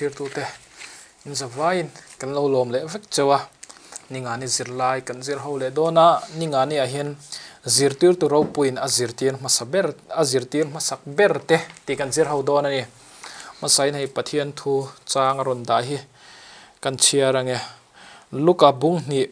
Thirtute in zavaiin kan lo lawm leh vek cheu a, Ningani zirlai kan zir ho leh dawn a, Ningani ah hian zirtirtu ropuiin a zirtir hmasa ber a zirtir hmasak ber te tih kan zir ho dawn a ni. Hmasain hei Pathian thu chang a rawn dah hi kan chhiar ange. Luka bung hnih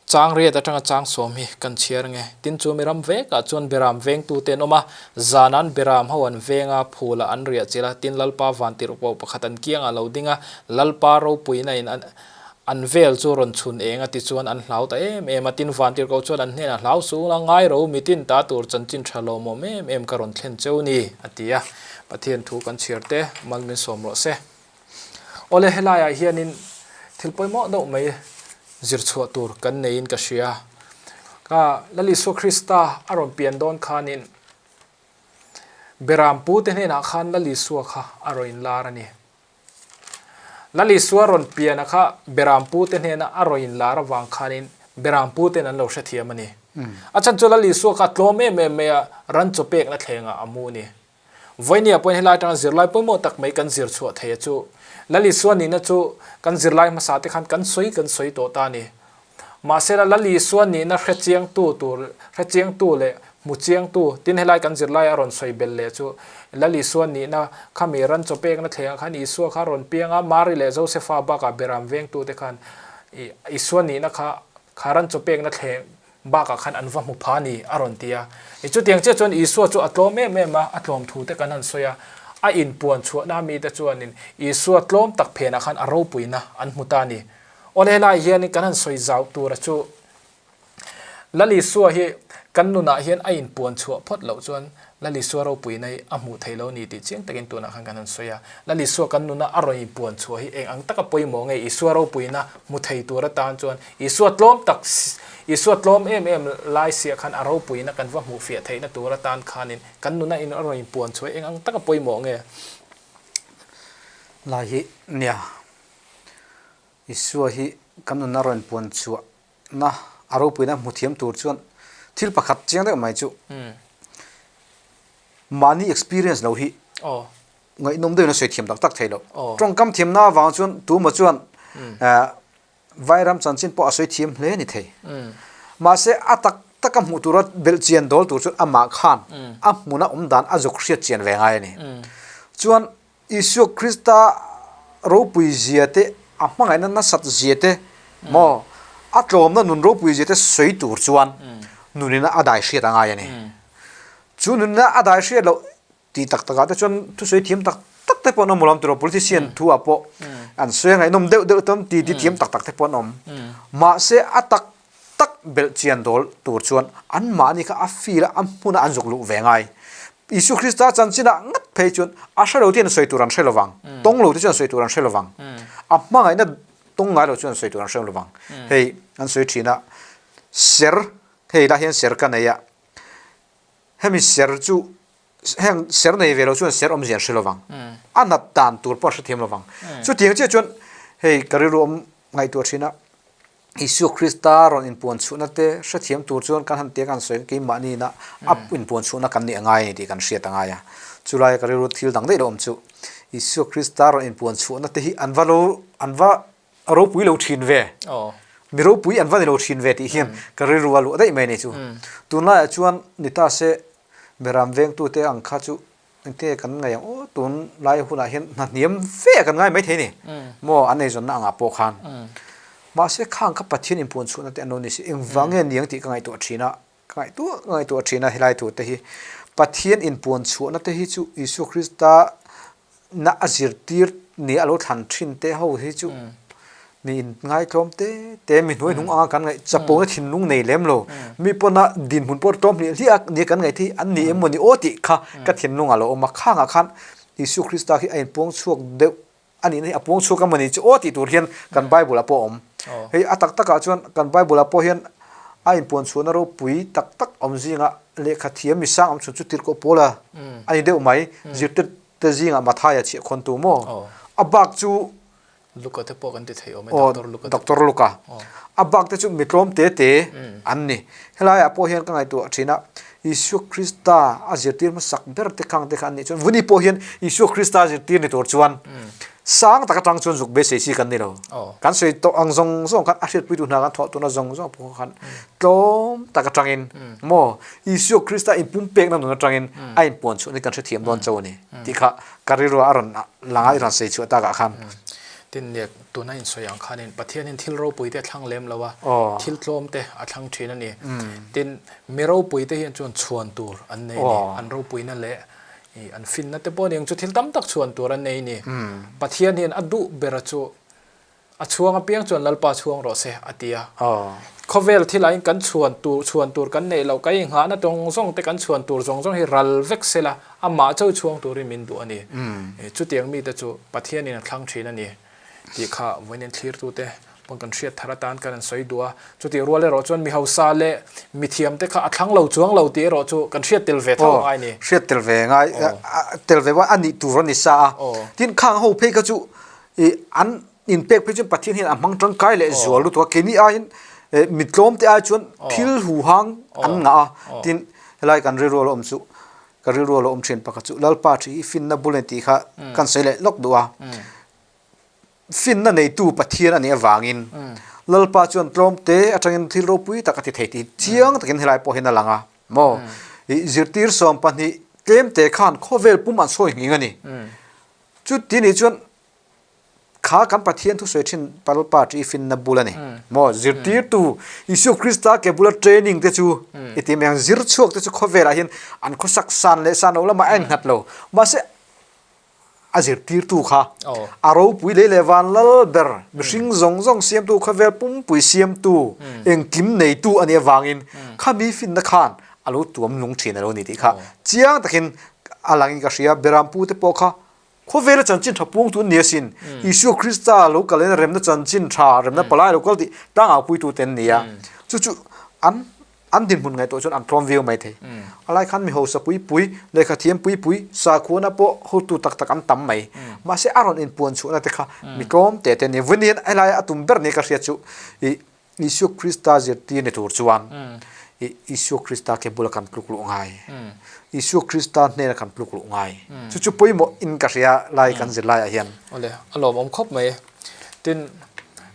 Chang riat atanga chang sawm hi kan chhiar nge. Tin chu mi ram vekah chuan beram vengtute an awm a, zan an beram ho an veng a, phulah an riah chilh a, tin Lalpa vantirh pawh pakhat an kiangah lo ding a, Lalpa ropuina in an vel chu rawn chhun eng a tichuan an hlau ta em em a, tin vantirhkoh chuan an hnenah hlau sung la, ngai ro mitin ta tur chanchin tha lawmawm em em ka rawn thlen cheu ni, a ti a. Pathian thu kan chhiar te mal min sawm rawh se. Awle helaiah hianin thil pawimawh deuh mai zir chhuah tur kan neiin ka hria. Ka Lal Isua Krista a rawn pian dawn khanin Beram pute hnenah khan Lal Isua kha a rawn inlar a ni. Lal Isua rawn piana kha Beram pute hnena a rawn inlar avang khanin Beram puten an lo hrethiam a ni. A chhan chu Lal Isua kha a tlawm em em mai a, ran chaw pekna thlengah a mu a ni. Vawinia pawhin helai atanga zirlai pawimawh tak mai kan zir chhuah thei a chu. Lal Isua nihna chu kan zirlai hmasa te khan kan sawi kan sawi tawh ta a ni. Mahse la Lal Isua nihna hre chiangtu tur hre chiangtu leh hmu chiangtu tin helai kan zirlai a rawn sawi belh leh chu Lal Isua nihna khami ran chaw pekna thlengah khan Isua kha a rawn piang a, Mari leh Josefa bakah Beram vengtu te khan Isua nihna kha kha ran chaw pekna thleng Bakah khan an va hmu pha ni, a rawn ti a. I chutiang chiah chuan Isua chu a tlawm em em a, a tlawm thu te kan han sawi a. A inpuan chhuahna mite chuanin Isua tlawm tak phenah khan a ropuina an hmu ta a ni. Awle helaiah hianin kan han sawi zau tura chu Lal Isua hi kan nunah hian a inpuan chhuah phawt loh chuan Lal Isua ropuina hi a hmuh theih lo ni tih chiang takin tunah khan kan han sawi a. Lal Isua kan nuna a rawn inpuan chhuah hi eng ang taka pawimawh nge Isua ropuina hmu thei tur atan chuan Isua tlawm tak Isua tlawm em em lai siah khan a ropuina kan va hmuh fiah theihna tur atan khanin kan nuna in a rawn inpuan chhuah hi eng ang taka pawimawh nge? Lai hi nia Isua hi kan nuna rawn inpuan chhuah na a ropuina hmu thiam tur chuan thil pakhat chiang deuh mai chu mahni experience lo hi ngaihnawm deuhin a sawi thiam tak tak thei lo. Tawngkam thiamna avang chuan tumaw chuan Vairam chanchin pawh a sawi thiam hle ni thei. Mahse a tak taka hmuh tura belh chian dawl tur chuan amah khan a hmuna awm dan a zuk hriat chian ve ngai a ni. Chuan Isua Krista ropui zia te, a hmangaihna nasat zia te maw, a tlawmna nun ropui zia te sawi tur chuan nunina a dai hriat a ngai a ni. Chu nunina a dai hriat loh tih tak takah te chuan thusawi thiam tak tak te pawh an awm lo tiraw, politician thu ah pawh an sawi a ngaihnawm deuh deuh tam ti ti thiam tak tak te pawh an awm. Mahse a tak tak belh chian dawl tur chuan anmahni kha a feel a, a hmuna an zuk luh ve ngai. Isua Krista chanchinah ngat phei chuan a hre lo te hian sawi tur an hre lo vang, tawng lo te chuan sawi tur an hre lo vang, a hmangaihna tawng ngai lo chuan sawi tur an hre lo vang. Hei an sawi thin a, ser, hei lah hian ser ka nei a, hemi ser chu heng ser nei ve lo chuan ser awmzia an hre lo vang, a nat dan tur pawh an hrethiam lo vang. Chutiang chiah chuan hei ka rilru awm ngaihtuah thin a, Isua Krista rawn inpuan chhuhna te hrethiam tur chuan kan han tia kan sawi keimahni ina a inpuan chhuhna kan nih a ngai a ni tih kan hriat a ngai a. Chulai ka rilru thil dang daih lo awm chu Isua Krista rawn inpuan chhuhna te hi an va lo an va ropui lo thin ve. Mi ropui an va ni lo thin ve tih hian ka rilru a luah daih mai a ni chu. Tunlaiah chuan ni ta se Beram vengtute ang kha chu Engte kan ngaih ang aw tun lai hunah hian hna hniam fe kan ngai maithei ni maw an eizawnna angah pawh khan mahse khang kha Pathian inpuan chhuahna te an lo ni si engvang nge niang tih ka ngaihtuah thin a ka ngaihtuah ka ngaihtuah thin a helai thu te hi Pathian inpuan chhuahna te hi chu Isua Krista na a zirtir ni a lo thlan thin te ho hi chu Mi in ngaitlawm te te, mi hnuai hnung anga kan ngaih chapona thinlung nei lem lo, mi pawna dinhmun pawh tlawm hliah hliah nia kan ngaih hi an ni em maw ni aw tih kha ka thinlungah lo awm a. Khangah khan Isua Krista khi a inpuang chhuak deuh a nihna hi a puang chhuak emaw ni chu aw tih tur hian kan Bible ah pawh a awm. Hei a tak takah chuan kan Bible ah pawh hian a inpuan chhuahna ropui tak tak awm zingah lehkha thiam mi sang awm chhun chu tirhkoh Paula a ni deuh mai, zirtirte zingah Mathaia chhiahkhawntu maw? A bak chu. Luka te pawh kan ti thei awm e, Doctor Luka te pawh. Doctor Luka. A bak te chu mi tlawm te te an ni. Helaiah pawh hian ka ngaihtuah thin a, Isua Krista a zirtir hmasak ber te khang te kha an nih chuan Vuni pawh hian Isua Krista a zirtir ni tur chuan sang tak atang chuan zuk beisei chi kan ni lo. Kan sawi tawh ang zawng zawng khan a hriatpuitu hna kan thawh tuna zawng zawng pawh khan tlawm tak atangin maw Isua Krista inpumpekna nun atangin a inpuan chhuah ni kan hrethiam dawn chauh a ni tih kha ka rilru a rawn lang a i rawn sawi chhuah takah khan. Tin nek tuna insawi ang khanin Pathianin thil ropui te a thlang lem lo a, thil tlawm te a thlang thin a ni. Tin, mi ropui te hian chuan chhuan tur an nei a ni. An ropuina leh an finna te pawh aniang chu thil tam tak chhuan tur an nei a ni. Pathian hian a duh bera chu A chhuang apiang chuan Lalpa chhuang rawh se, a ti a. Khawvel thilain kan chhuan tur chhuan tur kan neih loh, kan inghahna tawng zawng te kan chhuan tur zawng zawng hi ral vek se la, amah chauh chhuang turin min duh a ni. Chutiang mite chu Pathianin a thlang thin a ni tih kha vawiin thlirtute pawn kan hriat thar atan kan han sawi duh a. Chutih rual erawh chuan mi hausa leh mithiamte kha a thlang lo chuang lo tih erawh chu kan hriat tel ve tho ngai ni. Hriat tel ve ngai, tel ve a nih tur a ni sa a. Tin, khang ho phei kha chu I an inpek phei chuan Pathian hian a hmang tangkai leh zual lutuk a, keini aiin mi tlawm te ai chuan thil huhang an ngah a, tin helai kan rilru a lo awm chu ka rilru a lo awm thin pakhat chu Lalpa thi hi finna bul a ni tih kha kan sawi leh lawk duh a, finna neitu Pathian a nih avangin Lalpa chuan tlawm te atangin thil ropui tak a ti thei tih chiang takin helai pawh hian a lang a maw, i zirtir 12 tlem te khan khawvel pum an sawi nghing a ni. Chuti nih chuan kha kan Pathian thusawi thin Lalpa ṭi finna bul a ni. Maw zirtirtu Isua Krista ke bula training te chu i ti mai ang. Zir chhuak te chu khawvelah hian an khawsak san leh san lo lamah a innghat lo. Mahse a zirtirtu kha a ropui lei leh van lal ber mihring zawng zawng siamtu khawvel pumpui siamtu engkim neitu a nih avangin khami finna khan a lo tuam nung thin a lo ni tih kha chiang takin a langin ka hria. Berampu te pawh kha khawvela chanchin tha puang tu an ni asin. Isua Krista lo kal in remna chanchin tha, remna palai lo kal tih tlangau tu te an ni a. Chu chu an an dinhmun ngaihtuah chuan an tlawm viau mai thei. A lai khan mi hausa pui pui, lehkha thiam pui pui, sakhuana pawh hotu tak tak an tam mai. Mahse a rawn inpuan chhuahna te kha mi tlawm te te an ni. Vawin hian helai a tum ber ni ka hriat chu ih Isua Krista zirtir ni tur chuan Isua Krista ke bula kan tluk luh ngai. Isua Krista hnena kan tluk luh ngai. Chu chu pawimawh in ka hria lai kan zir laiah hian. Awle, a lawmawm khawp mai. Tin,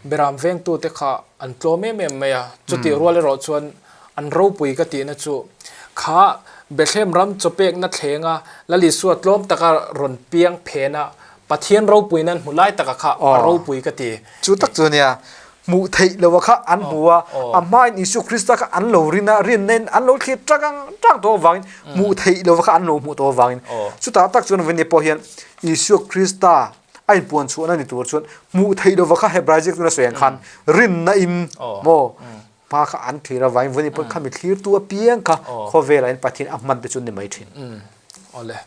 Beram vengtute kha an tlawm em em mai a, chutih rual erawh chuan an ropui ka tihna chu kha Bethlehem ram chawpekna thlenga Lal Isua tlawm taka rawn piang phena Pathian ropui nan hmu lai taka kha a ropui ka ti. Chu tak chu nia, hmuh theih lo a kha an hmu a, a hmain Isua Krista kha an lo rin a, rinna in an lo thlir tang ang tang tawh avangin hmuh theih lo a kha an lo hmuh tawh avangin chutah tak chuan Vawini pawh hian Isua Krista a inpuan chhuahna ni tur chuan hmuh theih lo a kha Hebrai ziak tuna sawi ang khan rinna in maw hma kha an thlir avangin Vawini pawh khami thlirtu apiang kha khawvelah in Pathian a hman te chu ni mai thin. Awle,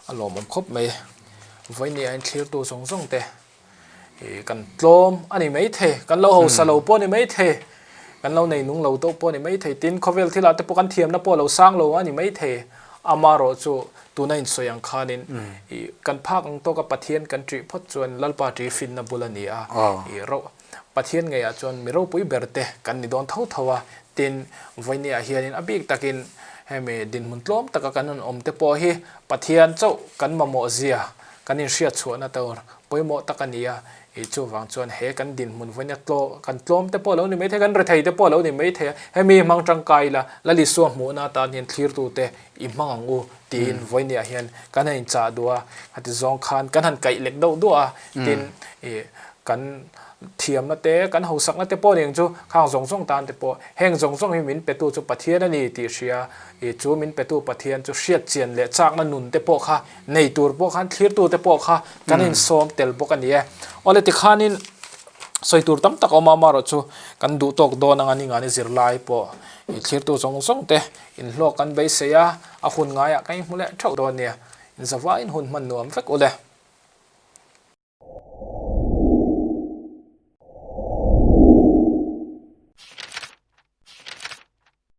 a lawmawm khawp mai. Vawini a inthlirtu zawng zawng te ih kan tlawm a ni maithei, kan lo hausa lo pawh a ni maithei, kan lo nei nung lo deuh pawh a ni maithei, tin khawvel thilah te pawh kan thiamna pawh a lo sang lo a ni maithei. Amaherawh chu tuna insawi ang khanin ih kan phak ang tawka Pathian kan ṭih phawt chuan Lalpa ṭih finna bul a ni a, ih ro Pathian ngeiah chuan mi ropui ber te kan ni dawn tho tho a, tin vawinia hianin a bik takin hemi dinhmun tlawm taka kan rawn awm te pawh hi Pathian chauh kan mamawh zia kan inhriat chhuahna tur pawimawh tak a ni a, ih chuvang chuan he kan dinhmun vawinia tlaw kan tlawm te pawh a lo ni mai thei a, kan rethei te pawh a lo ni mai thei a, hemi hmang tangkai ila Lal Isua hmuhna atan hian thlirtute i hmang ang u tiin vawinia hian kan han inchah duh a, khati zawng khan kan han kaih lek deuh duah a, tin ih kan thiamna te kan hausakna te pawh ning chu khang zawng zawng tan te pawh heng zawng zawng hi min petu chu Pathian a ni tih hria ih chu min petu Pathian chu hriat chian leh chakna nun te pawh kha nei tur pawh khan thlirtu te pawh kha kan insawm tel bawk a ni e. Awle tikhanin sawi tur tam tak a awm a amaherawh chu kan duh tawk dawn anga ningani zirlai pawh ih thlirtu zawng zawng te inhlawk kan beisei a, a hun ngaiah kan inhmu leh theuh dawn nia. Inzavain hun hman nuam vek u le.